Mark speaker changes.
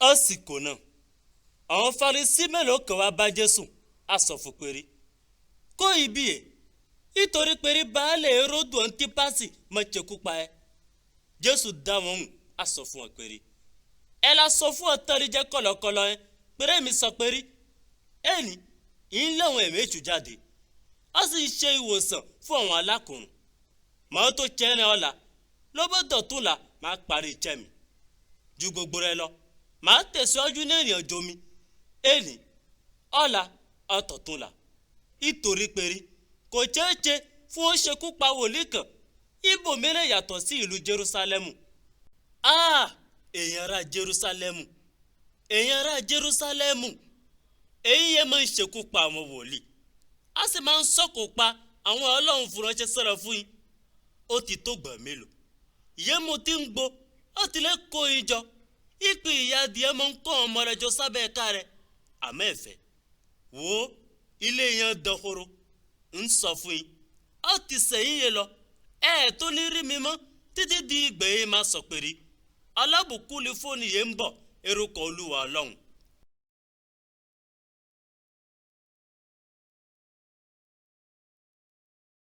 Speaker 1: Àsìkò náà, àwọn Farisí mélòó kan wá bá Jésù, á sọ fún péré kó ibi ẹ̀ nítorí péré baálé Héródù Antípásì máa ṣekú pa ẹ́. Jésù dá wọn hùn, á sọ fún wọn péré ẹ la sọ fún ọ tẹ́lẹ̀ jẹ́ kọ̀lọ̀kọ̀lọ̀ ẹ péré mi sọ péré ẹni ń lé àwọn ẹ̀mí èṣù jáde, ó sì ń ṣe ìwòsàn fún àwọn alákòrùn. Màá tó tsẹ́ni ọ̀la ló bá dọ̀tún la máa parí iṣẹ́ mi. Ju gbogbo rẹ lọ, màá tẹ̀síwájú ní ìrìn àjò mi ẹni ọ̀la ọ̀tọ̀tún la, ìtorí péré kò ṣeé ṣe fún ó ṣekú pa wòlíì kan ibòmíràn yàtọ̀ sí ìlú Jerúsálẹ́mù. Ah, èèyàn ará Jerúsálẹ́mù, èèyàn ará Jerúsálẹ́mù, èyí yẹn máa ń ṣekú pa àwọn wòlíì, a sì máa ń sọ̀kò pa àwọn Ọlọ́run fúnránṣẹ́ sọ̀rọ̀ fún yín. Ó ti tó gbọ̀n mélòó yémo tí ń gbo ó ti lè kó yín jọ ìpè ìyá adìẹ máa ń kọ́ ọmọ rẹ̀ jọ sábẹ́ ẹ̀ka rẹ̀, àmọ́ ẹ̀fẹ̀ wò ó, ilé yẹn dọ̀koro. Ń sọ fún yín, ó ti sẹ́yìn yẹn lọ, ẹ ẹ̀ tó ní rí mi mọ́ títí di ìgbẹ́ yín máa sọ péré alábùkún ni fóònù yẹn ń bọ̀ erukọ Olúwa Ọlọ́run.